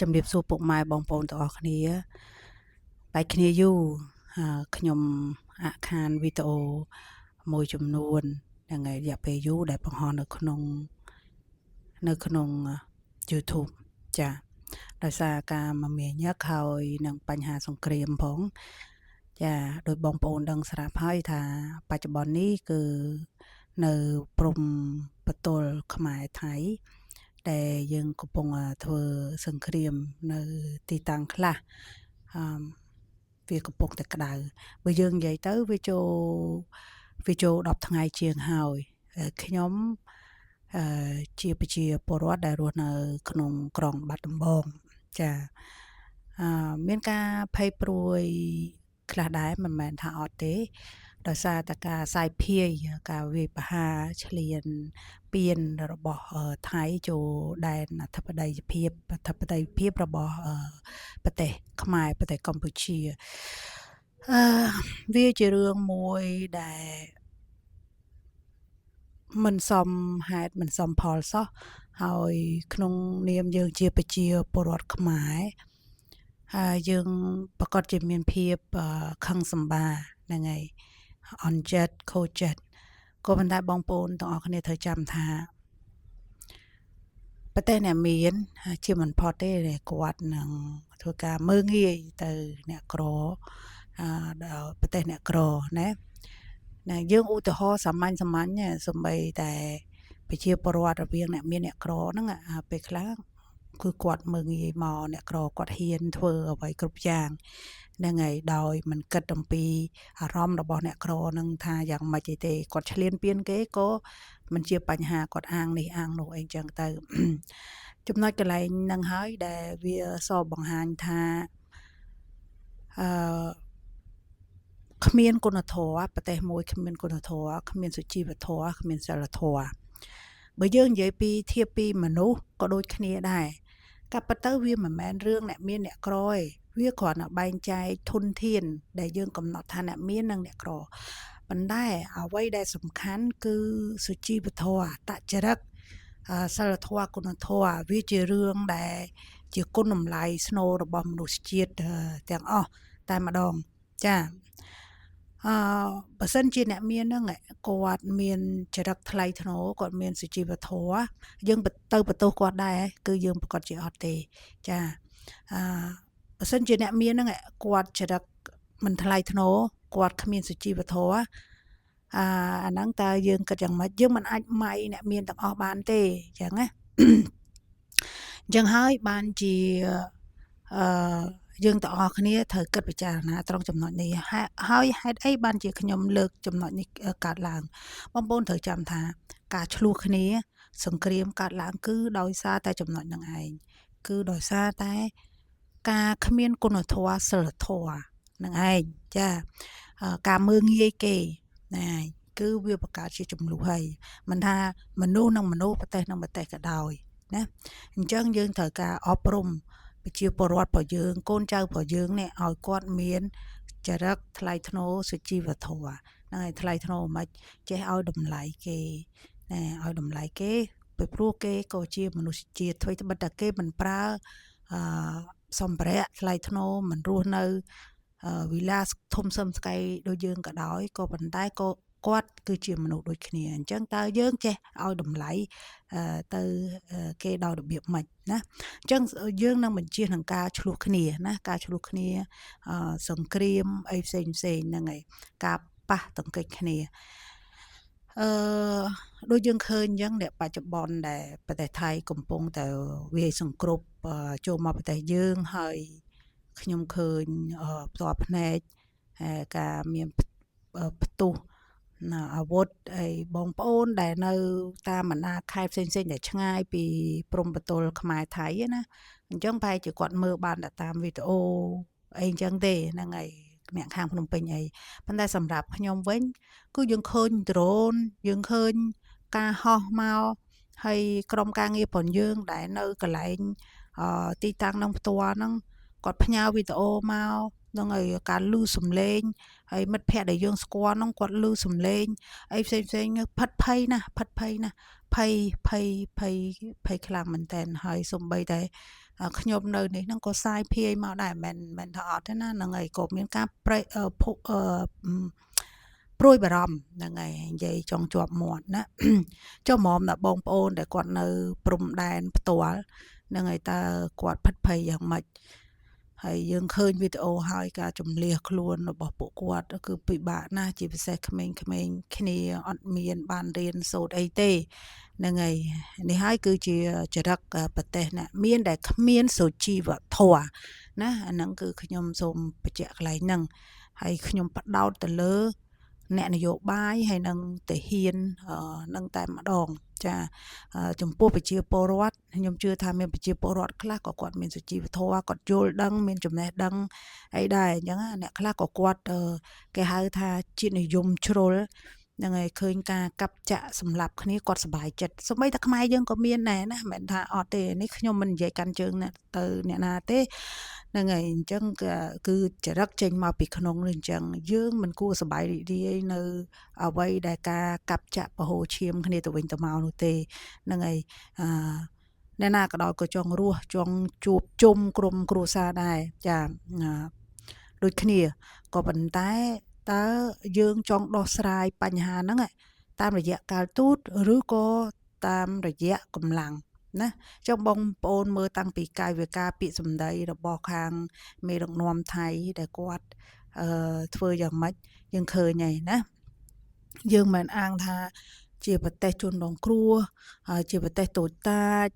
ជំរាបសួរពុកម៉ែបងប្អូនទាំងអស់គ្នាបែកគ្នាយូរខ្ញុំអាក់ខានវីដេអូមួយចំនួនហ្នឹងហើយរយៈពេលយូរដែលបង្ហោះនៅក្នុង YouTube ចាដោយសារការមមាញឹកហើយនឹងបញ្ហាសង្គ្រាមផងចាដោយបងប្អូនដឹងស្រាប់ហើយថាបច្ចុប្បន្ននេះគឺនៅព្រំប្រទល់ខ្មែរថៃដែលយើងកំពុងធ្វើសង្គ្រាមនៅទីតាំងខ្លះអឺវាកំពុងតែក្តៅបើយើងនិយាយទៅវាចូល10ថ្ងៃជាងហើយខ្ញុំអឺជាប្រជាពលរដ្ឋដែលរស់នៅក្នុងក្រុងបាត់ដំបងចាអឺមានការភ័យព្រួយខ្លះដែរមិនមែនថាអត់ទេដោយសារតែការសាយភាយការវាយប្រហារឆ្លៀនពៀនរបស់ថៃចូលដែនអធិបតីភាពអធិបតីភាពរបស់ប្រទេសខ្មែរប្រទេសកម្ពុជាអឺវាជារឿងមួយដែលមិនសមហេតុមិនសមផលសោះហើយក្នុងនាមយើងជាប្រជាពលរដ្ឋខ្មែរហើយយើងប្រកាសជាមានភាពខឹងសម្បាហ្នឹងហើយអន់ចិត្តខូចចិត្តក៏ប៉ុន្តែបងប្អូនទាំងអស់គ្នាត្រូវចាំថាប្រទេសអ្នកមានជាមិនផុតទេគាត់នឹងធ្វើការមើលងាយទៅអ្នកក្រដល់ប្រទេសអ្នកក្រណាណាយើងឧទាហរណ៍សាមញ្ញសាមញ្ញសំបីតែប្រជាពលរដ្ឋរវាងអ្នកមានអ្នកក្រហ្នឹងពេលខ្លះគឺគាត់មើលងាយមកអ្នកក្រគាត់ហ៊ានធ្វើអ្វីគ្រប់យ៉ាងហ្នឹងហើយដោយមិនគិតអំពីអារម្មណ៍របស់អ្នកក្រនឹងថាយ៉ាងម៉េចអីទេគាត់ឆ្លៀនពៀនគេក៏មិនជាបញ្ហាគាត់អាងនេះអាងនោះអីចឹងទៅចំណុចកន្លែងហ្នឹងហើយដែលវាសបង្ហាញថាអឺគ្មានគុណធម៌ប្រទេសមួយគ្មានគុណធម៌គ្មានសុជីវធម៌គ្មានសិលធម៌បើយើងនិយាយពីធៀបពីមនុស្សក៏ដូចគ្នាដែរក៏ប៉ុន្តែវាមិនមែនរឿងអ្នកមានអ្នកក្រទេវាគ្រាន់តែបែងចែកធនធានដែលយើងកំណត់ថាអ្នកមាននិងអ្នកក្រប៉ុន្តែអ្វីដែលសំខាន់គឺសុជីវធម៌អត្តចរិតសិលធម៌គុណធម៌វាជារឿងដែលជាគុណតម្លៃស្នូលរបស់មនុស្សជាតិទាំងអស់តែម្ដងចាអឺបើសិនជាអ្នកមានហ្នឹងគាត់មានចរិតថ្លៃថ្នូរគាត់មានសុជីវធម៌យើងទៅបន្ទោសគាត់ដែរគឺយើងប្រកាសជាអត់ទេចាអឺបើសិនជាអ្នកមានហ្នឹងគាត់ចរិតមិនថ្លៃថ្នូរគាត់គ្មានសុជីវធម៌អាអាហ្នឹងតើយើងគិតយ៉ាងម៉េចយើងមិនអាចម៉ៃអ្នកមានទាំងអស់បានទេអញ្ចឹងណាអញ្ចឹងហើយបានជាអឺយើងទាំងអស់គ្នាត្រូវគិតពិចារណាត្រង់ចំណុចនេះហើយហេតុអីបានជាខ្ញុំលើកចំណុចនេះកើតឡើងបងប្អូនត្រូវចាំថាការឆ្លោះគ្នាសង្គ្រាមកើតឡើងគឺដោយសារតែចំណុចហ្នឹងឯងគឺដោយសារតែការគ្មានគុណធម៌សិលធម៌ហ្នឹងឯងចាការមើលងាយគេណាគឺវាបង្កើតជាចំនួនហើយមិនថាមនុស្សនិងមនុស្សប្រទេសនិងប្រទេសក៏ដោយណាអញ្ចឹងយើងត្រូវការអប់រំប្រជាពលរដ្ឋរបស់យើងកូនចៅរបស់យើងនេះឲ្យគាត់មានចរិតថ្លៃថ្នូរសុជីវធម៌ហ្នឹងហើយថ្លៃថ្នូរមិនចេះឲ្យតម្លៃគេណែឲ្យតម្លៃគេពីព្រោះគេក៏ជាមនុស្សជាតិអ្វីត្បិតតែគេមិនប្រើអឺសម្ភារៈថ្លៃថ្នូរមិនរស់នៅវិឡាធំសឹមស្កៃដូចយើងក៏ដោយក៏ប៉ុន្តែក៏គាត់គឺជាមនុស្សដូចគ្នាអញ្ចឹងតើយើងចេះឲ្យតម្លៃទៅគេដោយរបៀបម៉េចណាអញ្ចឹងយើងនឹងបញ្ជានឹងការឆ្លោះគ្នាណាការឆ្លោះគ្នាសង្គ្រាមអីផ្សេងផ្សេងហ្នឹងហើយការប៉ះទង្គិចគ្នាអឺដូចយើងឃើញអញ្ចឹងអ្នកបច្ចុប្បន្នដែលប្រទេសថៃកំពុងតែវាយសង្គ្រប់ចូលមកប្រទេសយើងហើយខ្ញុំឃើញផ្ទាល់ភ្នែកការមានផ្ទុះអាវុធអីបងប្អូនដែលនៅតាមបណ្ដាខេត្តផ្សេងៗដែលឆ្ងាយពីព្រំប្រទល់ខ្មែរថៃណាអញ្ចឹងប្រហែលជាគាត់មើលបានតែតាមវីដេអូអីអញ្ចឹងទេហ្នឹងហើយអ្នកខាងភ្នំពេញអីប៉ុន្តែសម្រាប់ខ្ញុំវិញគឺយើងឃើញដ្រូនយើងឃើញការហោះមកហើយក្រុមការងាររបស់យើងដែលនៅកន្លែងទីតាំងនឹងផ្ទាល់ហ្នឹងគាត់ផ្ញើវីដេអូមកនឹងហើយការលឺសំឡេងហើយមិត្តភ័ក្តិដែលយើងស្គាល់ហ្នឹងគាត់លឺសំឡេងអីផ្សេងផ្សេងផិតភ័យណាស់ផិតភ័យណាស់ភ័យភ័យភ័យភ័យខ្លាំងមែនតើហើយសំបីតែ ខ្ញុំនៅនេះហ្នឹងក៏សាយភាយមកដែរមិនមែនថាអត់ទេណាហ្នឹងហើយក៏មានការប្រេភុអឺព្រួយបារម្ភហ្នឹងហើយនិយាយចង់ជាប់មាត់ណាចុះហ្មងដល់បងប្អូនដែលគាត់នៅព្រំដែនផ្ទាល់ហ្នឹងហើយតើគាត់ភិតភ័យយ៉ាងម៉េចហើយយើងឃើញវីដេអូហើយការជំលះខ្លួនរបស់ពួកគាត់គឺពិបាកណាស់ជាពិសេសក្មេងៗគ្នាអត់មានបានរៀនសូត្រអីទេហ្នឹងហើយនេះហើយគឺជាចរិតប្រទេសអ្នកមានដែលគ្មានសុជីវធម៌ណាអាហ្នឹងគឺខ្ញុំសូមបញ្ជាក់កន្លែងហ្នឹងហើយខ្ញុំផ្ដោតទៅលើអ្នកនយោបាយហើយនឹងទាហាននឹងតែម្ដងចាចំពោះប្រជាពលរដ្ឋខ្ញុំជឿថាមានប្រជាពលរដ្ឋខ្លះក៏គាត់មានសុជីវធម៌គាត់យល់ដឹងមានចំណេះដឹងអីដែរអញ្ចឹងអ្នកខ្លះក៏គាត់គេហៅថាជាតិនិយមជ្រុលហ្នឹងហើយឃើញការកាប់ចាក់សម្លាប់គ្នាគាត់សប្បាយចិត្តសូម្បីតែខ្មែរយើងក៏មានដែរណាមិនមែនថាអត់ទេនេះខ្ញុំមិននិយាយកាន់ជើងអ្នកទៅអ្នកណាទេហ្នឹងហើយអញ្ចឹងគឺចរិតចេញមកពីក្នុងនេះអញ្ចឹងយើងមិនគួរសប្បាយរីករាយនៅអ្វីដែលការកាប់ចាក់ប្រហូរឈាមគ្នាទៅវិញទៅមកនោះទេហ្នឹងហើយអឺអ្នកណាក៏ដោយក៏ចង់រស់ចង់ជួបជុំក្រុមគ្រួសារដែរចាដូចគ្នាក៏ប៉ុន្តែតើយើងចង់ដោះស្រាយបញ្ហាហ្នឹងតាមរយៈការទូតឬក៏តាមរយៈកម្លាំងណាចង់បងប្អូនមើលតាំងពីកាយវិការពាក្យសម្ដីរបស់ខាងមេដឹកនាំថៃដែលគាត់ធ្វើយ៉ាងម៉េចយើងឃើញហើយណាយើងមិនអាងថាជាប្រទេសជនរងគ្រោះជាប្រទេសតូចតាច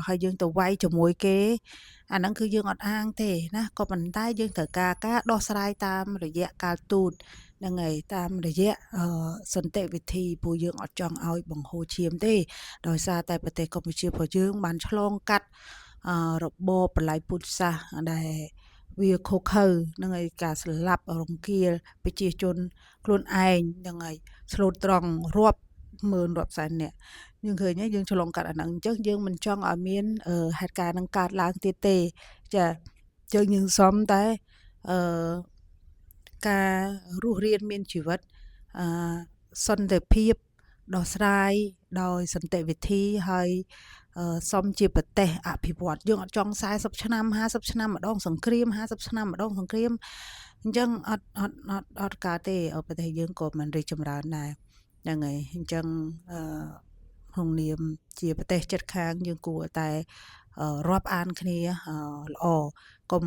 ហើយយើងទៅវាយជាមួយគេអាហ្នឹងគឺយើងអត់អាងទេណាក៏ប៉ុន្តែយើងត្រូវការការដោះស្រាយតាមរយៈការទូតហ្នឹងហើយតាមរយៈសន្តិវិធីព្រោះយើងអត់ចង់ឲ្យបង្ហូរឈាមទេដោយសារតែប្រទេសកម្ពុជារបស់យើងបានឆ្លងកាត់របបប្រល័យពូជសាសន៍ដែលវាខុសខើហ្នឹងហើយការស្លាប់រង្គាលប្រជាជនខ្លួនឯងហ្នឹងហើយស្លូតត្រង់រាប់ម៉ឺនរាប់សែននាក់យើងឃើញហើយយើងឆ្លងកាត់អាហ្នឹងអញ្ចឹងយើងមិនចង់ឲ្យមានហេតុការណ៍ហ្នឹងកើតឡើងទៀតទេចាយើងយើងសំតែអឺការរស់រានមានជីវិតអឺសន្តិភាពដោះស្រាយដោយសន្តិវិធីហើយសំជាប្រទេសអភិវឌ្ឍយើងអត់ចង់40ឆ្នាំ50ឆ្នាំម្ដងសង្គ្រាម50ឆ្នាំម្ដងសង្គ្រាមអញ្ចឹងអត់អត់អត់អត់កើតទេប្រទេសយើងក៏មិនរីកចម្រើនដែរហ្នឹងហើយអញ្ចឹងអឺក្នុងនាមជាប្រទេសជិតខាងយើងគួរតែរាប់អានគ្នាល្អកុំ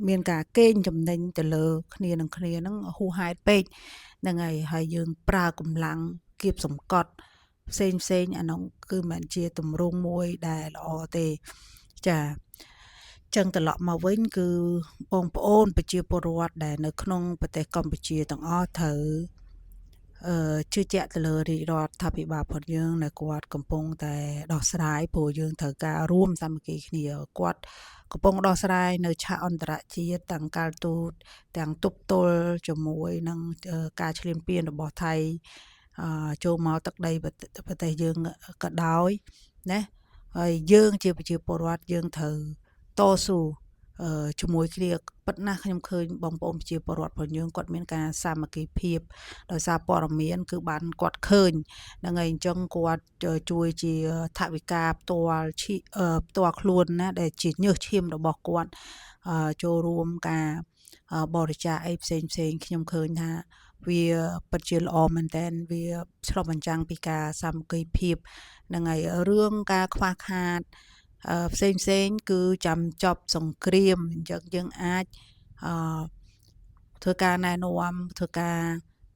មានការកេងចំណេញទៅលើគ្នានឹងគ្នាហ្នឹងហួសហេតុពេកហ្នឹងហើយហើយយើងប្រើកម្លាំងគៀបសង្កត់ផ្សេងផ្សេងអានោះគឺមិនជាទម្រង់មួយដែលល្អទេចាចឹងត្រឡប់មកវិញគឺបងប្អូនប្រជាពលរដ្ឋដែលនៅក្នុងប្រទេសកម្ពុជាទាំងអស់ត្រូវជឿជាក់ទៅលើរាជរដ្ឋាភិបាលរបស់យើងដែលគាត់កំពុងតែដោះស្រាយព្រោះយើងត្រូវការរួមសាមគ្គីគ្នាគាត់កំពុងដោះស្រាយនៅឆាកអន្តរជាតិទាំងការទូតទាំងទប់ទល់ជាមួយនឹងការឈ្លានពានរបស់ថៃចូលមកទឹកដីប្រទេសយើងក៏ដោយណាហើយយើងជាប្រជាពលរដ្ឋយើងត្រូវតស៊ូជាមួយគ្នាពិតណាស់ខ្ញុំឃើញបងប្អូនប្រជាពលរដ្ឋរបស់យើងគាត់មានការសាមគ្គីភាពដោយសារព័ត៌មានគឺបានគាត់ឃើញហ្នឹងហើយអញ្ចឹងគាត់ជួយជាថវិកាផ្ទាល់ផ្ទាល់ខ្លួនណាដែលជាញើសឈាមរបស់គាត់ចូលរួមការបរិច្ចាគអីផ្សេងផ្សេងខ្ញុំឃើញថាវាពិតជាល្អមែនតើវាឆ្លុះបញ្ចាំងពីការសាមគ្គីភាពហ្នឹងហើយរឿងការខ្វះខាតផ្សេងផ្សេងគឺចាំចប់សង្គ្រាមអញ្ចឹងយើងអាចអឺធ្វើការណែនាំធ្វើការ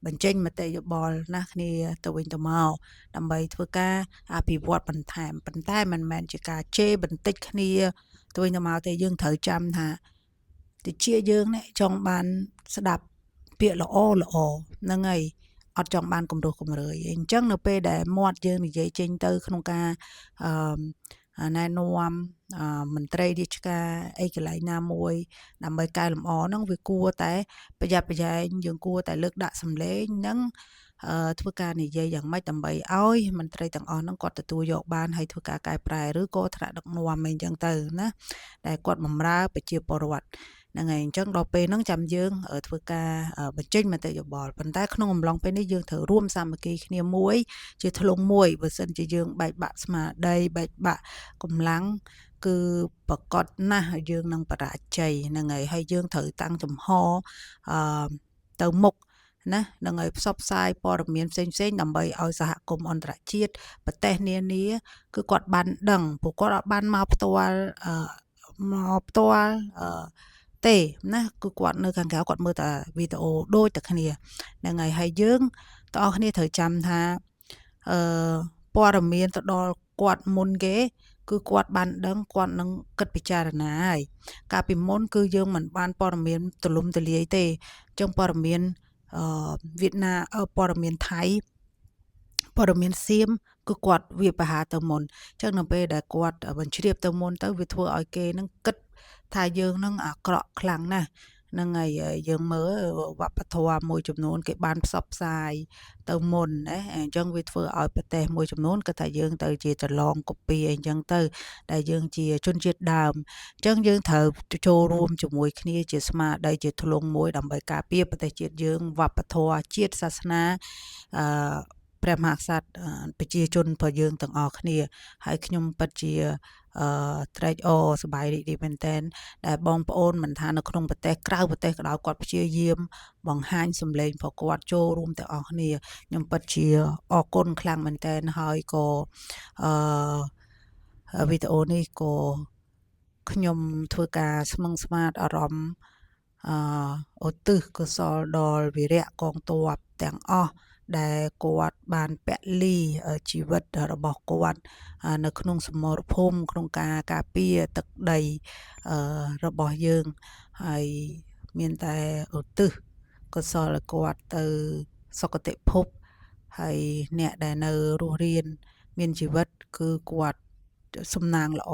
បញ្ចេញមតិយោបល់ណាគ្នាទៅវិញទៅមកដើម្បីធ្វើការអភិវឌ្ឍបន្ថែមប៉ុន្តែមិនមែនជាការជេរបន្តិចគ្នាទៅវិញទៅមកទេយើងត្រូវចាំថាតិចយើងនេះចង់បានស្ដាប់ពាក្យល្អល្អហ្នឹងហើយអត់ចង់បានគំរោះគំរើយអញ្ចឹងនៅពេលដែលមាត់យើងនិយាយចេញទៅក្នុងការអឺណែនាំមន្ត្រីរាជការអីកន្លែងណាមួយដើម្បីកែលម្អហ្នឹងវាគួរតែប្រយ័ត្នប្រយែងយើងគួរតែលើកដាក់សម្លេងនិងធ្វើការនិយាយយ៉ាងម៉េចដើម្បីឲ្យមន្ត្រីទាំងអស់ហ្នឹងគាត់ទទួលយកបានហើយធ្វើការកែប្រែឬក៏ថ្នាក់ដឹកនាំអីចឹងទៅណាដែលគាត់បម្រើប្រជាពលរដ្ឋ ហ្នឹងហើយអញ្ចឹងដល់ពេលហ្នឹងចាំយើងធ្វើការបញ្ចេញមតិយោបល់ប៉ុន្តែក្នុងអំឡុងពេលនេះយើងត្រូវរួមសាមគ្គីគ្នាមួយជាធ្លុងមួយបើសិនជាយើងបែកបាក់ស្មារតីបែកបាក់កម្លាំងគឺប្រកបណាស់យើងនឹងបរាជ័យហ្នឹងហើយហើយយើងត្រូវតាំងចំហអឺទៅមុខណានឹងឲ្យផ្សព្វផ្សាយព័ត៌មានផ្សេងផ្សេងដើម្បីឲ្យសហគមន៍អន្តរជាតិប្រទេសនានាគឺគាត់បានដឹងព្រោះគាត់អត់បានមកផ្ទាល់អឺមកផ្ទាល់អឺទេណាគឺគាត់នៅខាងក្រៅគាត់មើលតែវីដេអូដូចតែគ្នាហ្នឹងហើយហើយយើងទាំងអស់គ្នាត្រូវចាំថាអឺព័ត៌មានទៅដល់គាត់មុនគេគឺគាត់បានដឹងគាត់នឹងគិតពិចារណាហើយកាលពីមុនគឺយើងមិនបានព័ត៌មានទូលំទូលាយទេអញ្ចឹងព័ត៌មានអឺវៀតណាមព័ត៌មានថៃព័ត៌មានសៀមគឺគាត់វាបហាទៅមុនអញ្ចឹងនៅពេលដែលគាត់បញ្ជ្រាបទៅមុនទៅវាធ្វើឲ្យគេនឹងគិតថាយើងនឹងអាក្រក់ខ្លាំងណាស់ហ្នឹងហើយយើងមើលវប្បធម៌មួយចំនួនគេបានផ្សព្វផ្សាយទៅមុនណាអញ្ចឹងវាធ្វើឲ្យប្រទេសមួយចំនួនគាត់ថាយើងទៅជាចលងកូពីអីអញ្ចឹងទៅដែលយើងជាជនជាតិដើមអញ្ចឹងយើងត្រូវចូលរួមជាមួយគ្នាជាស្មារតីជាធ្លុងមួយដើម្បីការពារប្រទេសជាតិយើងវប្បធម៌ជាតិសាសនាអឺព្រះមហាក្សត្រប្រជាជនរបស់យើងទាំងអស់គ្នាហើយខ្ញុំពិតជាអឺត្រេកអរសប្បាយរីករាយមែនទែនដែលបងប្អូនមិនថានៅក្នុងប្រទេសក្រៅប្រទេសក៏ដោយគាត់ព្យាយាមបង្ហាញសម្លេងរបស់គាត់ចូលរួមទាំងអស់គ្នាខ្ញុំពិតជាអរគុណខ្លាំងមែនទែនហើយក៏អឺវីដេអូនេះក៏ខ្ញុំធ្វើការស្មឹងស្មាតអារម្មណ៍អឺឧទ្ទិសកុសលដល់វីរៈកងទ័ពទាំងអស់ដែលគាត់បានពលីជីវិតរបស់គាត់នៅក្នុងសមរភូមិក្នុងការការពារទឹកដីរបស់យើងហើយមានតែឧទ្ទិសកុសលឲ្យគាត់ទៅសុគតិភពហើយអ្នកដែលនៅរស់រានមានជីវិតគឺគាត់សំណាងល្អ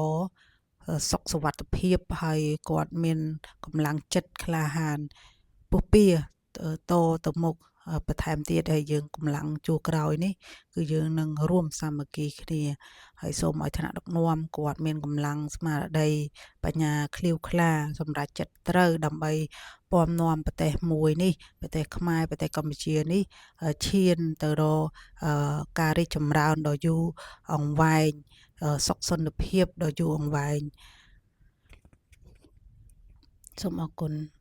សុខសុវត្ថិភាពហើយគាត់មានកម្លាំងចិត្តក្លាហានពុះពៀតទៅមុខបន្ថែមទៀតហើយយើងកម្លាំងជួរក្រោយនេះគឺយើងនឹងរួមសាមគ្គីគ្នាហើយសូមឲ្យថ្នាក់ដឹកនាំគាត់មានកម្លាំងស្មារតីបញ្ញាក្លៀវក្លាសម្រាប់ចិត្តត្រូវដើម្បីពំនាំប្រទេសមួយនេះប្រទេសខ្មែរប្រទេសកម្ពុជានេះឈានទៅរកការរីកចម្រើនដ៏យូរអង្វែងសុខសន្តិភាពដ៏យូរអង្វែងសូមអរគុណ។